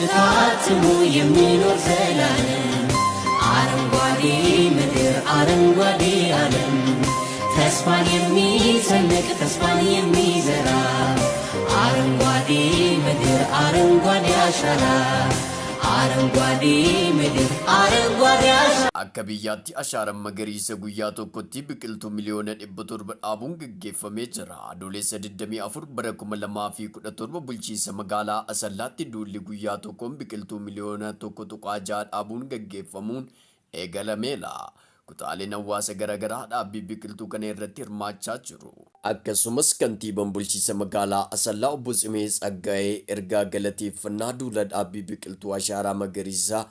ታትሞ የሚኖር ዘላለም አረንጓዴ ምድር አረንጓዴ ዓለም ተስፋን የሚሰንቅ ተስፋን የሚዘራ አረንጓዴ ምድር አረንጓዴ አሻራ አረንጓዴ ምድር አረንጓዴ አሻራ። Akka biyyaatti ashaaraan magariisa guyyaa tokkotti biqiltuu miliyoona 700 dhaabuun gaggeeffamee jira. Adoolessa 24 bara 2017 bulchiinsa magaalaa Asallaatti duulli guyyaa tokkoon biqiltuu miliyoona 1.6 dhaabuun gaggeeffamuun eegalameera. Kutaaleen hawaasa garaagaraa dhaabbii biqiltuu kana irratti hirmaachaa jiru. Akkasumas kantiibaan bulchiinsa magaalaa Asallaa obbo Tsimee Tsaggaayee ergaa galateeffannaa duula dhaabbii biqiltuu ashaaraa magariisaa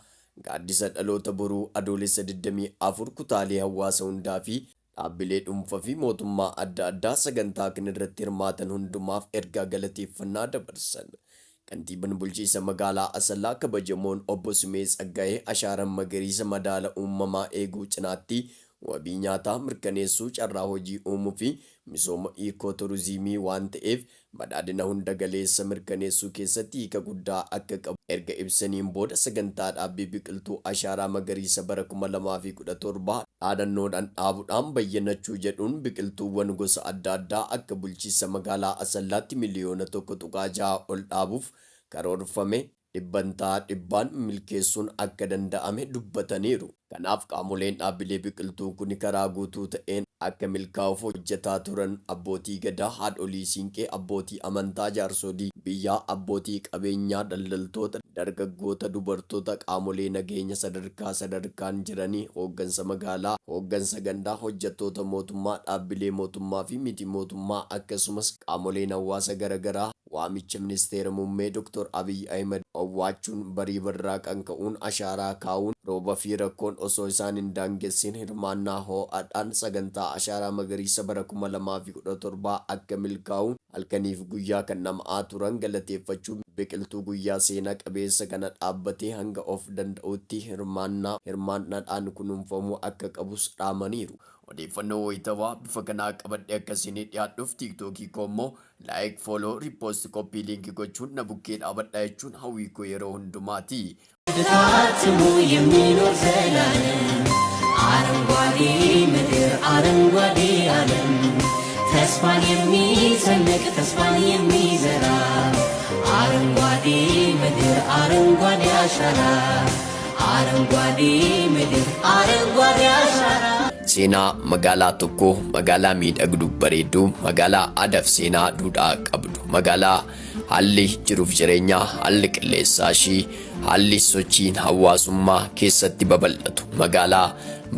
gaaddisa dhaloota boruu Adoolessa 24 kutaalee hawaasa hundaa fi dhaabbilee dhuunfaa fi mootummaa adda addaa sagantaa kana irratti hirmaatan hundumaaf ergaa galateeffannaa dabarsan. Kantiibaan bulchiinsa magaalaa Asallaa kabajamoon obbo Simee Tsaggaayee ashaaraan magariisa madaala uumamaa eeguu cinaatti wabii nyaataa mirkaneessuu, carraa hojii uumuu fi misooma iikoo turizimii waan ta'eef badhaadhina hunda galeessa mirkaneessuu keessatti hiika guddaa akka qabu erga ibsaniin booda sagantaa dhaabbii biqiltuu ashaaraa magariisa bara 2017 dhaadannoodhaan dhaabuudhaan bayyanachuu jedhuun biqiltuuwwan gosa adda addaa akka bulchiinsa magaalaa Asallaatti miliyoona 1.6 ol dhaabuuf karoorfame dhibbantaa dhibbaan milkeessuun akka danda'ame dubbataniiru. Kanaaf qaamoleen dhaabbilee biqiltuu kun karaa guutuu ta'een akka milkaa'uuf hojjetaa turan abbootii gadaa, haadholii siinqee, abbootii amantaa, jaarsolii biyyaa, abbootii qabeenyaa, daldaltoota, dargaggoota, dubartoota, qaamolee nageenya sadarkaa sadarkaan jiranii, hooggansa magaalaa, hooggansa gandaa, hojjettoota mootummaa, dhaabbilee mootummaa fi miti mootummaa akkasumas qaamoleen hawaasa garaagaraa waamicha ministeera muummee Dr. Abiy Ahmed owwaachuun barii barraaqan ka'uun ashaaraa kaa'uun rooba fi rakkoon osoo isaan hin daangessin hirmaannaa ho'aadhaan sagantaa ashaaraa magariisa bara 2017 akka milkaa'u halkaniif guyyaa kan dhama'aa turan galateeffachuun biqiltuu guyyaa seenaa qabeessa kana dhaabbatee hanga of danda'utti hirmaannaa hirmaannaadhaan kunuunfamuu akka qabus dhaamaniiru. Odeeffannoo wayitawaa bifa kanaa qabadhee akkasiin dhiyaadhuuf TikTokii koo immoo like, follow, repost, copy link gochuun na bukkee dhaabadhaa jechuun hawwii koo yeroo hundumaati. ታትሞ የሚኖር ዘላለም አረንጓዴ ምድር አረንጓዴ ዓለም ተስፋን የሚሰንቅ ተስፋን የሚዘራ አረንጓዴ ምድር አረንጓዴ አሻራ አረንጓዴ ምድር አረንጓዴ አሻራ። Seenaa magaalaa tokkoo, magaalaa miidhagduu bareedduu, magaalaa aadaaf seenaa duudhaa qabdu, magaalaa haalli jiruuf jireenyaa, haalli qilleensaa ishii, haalli sochiin hawaasummaa keessatti babal'atu, magaalaa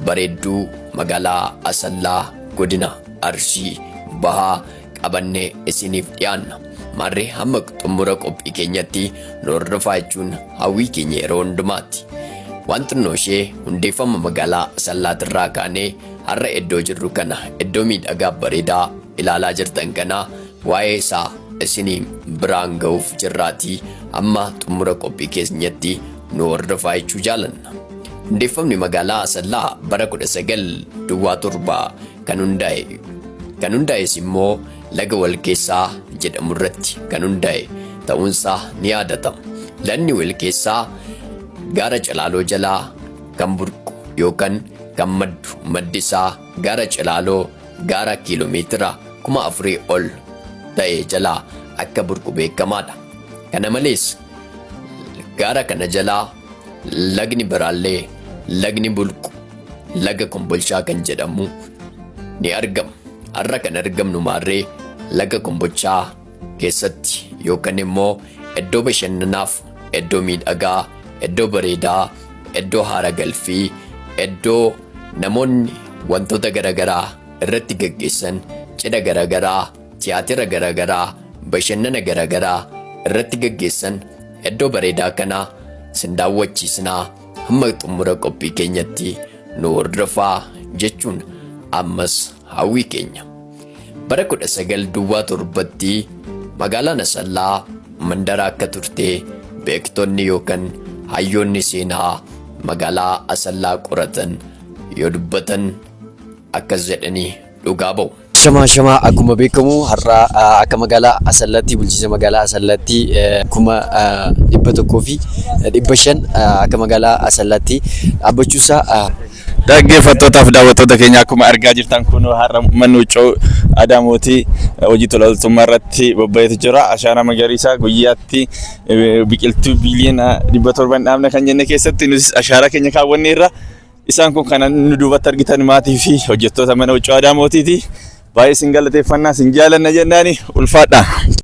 bareedduu, magaalaa Asallaa godina Arsii Bahaa qabannee isiniif dhiyaanna. Maarree hamma xumura qophii keenyatti nu hordofaa jechuun hawwii keenya yeroo hundumaati. Waan xinnoo ishee hundeeffama magaalaa Asallaatirraa kaanee har'a iddoo jirru kana, iddoo miidhagaa bareedaa ilaalaa jirtan kana waa'ee isaa isinii biraan ga'uuf jirraatii amma xumura qophii keenyatti nu hordofaa jechuu jaalanna. Hundeeffamni magaalaa Asallaa bara 1907 kan hundaa'e, kan hundaa'es immoo laga Walkeessaa jedhamu irratti kan hundaa'e ta'uunsaa ni yaadatama. Lagni Walkeessaa gaara Cilaaloo jalaa kan burqu yookaan kan maddu, maddi isaa gaara Cilaaloo gaara kiiloomeetira 4000 ol ta'e jalaa akka burqu beekamaadha. Kana malees gaara kana jalaa lagni biraallee lagni burqu laga Kombolchaa kan jedhamu ni argama. Har'a kan argamnu maarree laga Kombolchaa keessatti yookaan immoo iddoo bashannanaaf, iddoo miidhagaa, iddoo bareedaa, iddoo haara galfii, iddoo namoonni wantoota garaagaraa irratti gaggeessan, cidha garaagaraa, tiyaatira garaagaraa, bashannana garaagaraa irratti gaggeessan, iddoo bareedaa kana sin daawwachiisnaa, hamma xumura qophii keenyatti nu hordofaa jechuun ammas hawwii keenya. Bara 1907tti magaalaan Asallaa mandara akka turte beektonni yookaan hayyoonni seenaa magaalaa Asallaa qoratan yoo dubbatan akkas jedhanii dhugaa ba'u. Ashamaa ashamaa, akkuma beekamu har'a akka magaalaa Asallaatti, bulchiinsa magaalaa Asallaatti, 150,000 akka magaalaa Asallaatti dhaabbachuusaa. Dhaggeeffattootaaf daawwattoota keenya, akkuma argaa jirtan kun har'a manni huccuu aadaa mootii hojii tola ooltummaa irratti bobba'eetu jira. Ashaaraa magariisaa guyyaatti biqiltuu biiliyoona 700 dhaabna kan jenne keessatti nutis ashaaraa keenya kaawwanneerra. Isaan kun kan nu duubatti argitan maatii fi hojjettoota mana huccuu aadaa mootiiti. Baay'ee isin galateeffannaa, isin jaalanna jennaani, ulfaadha.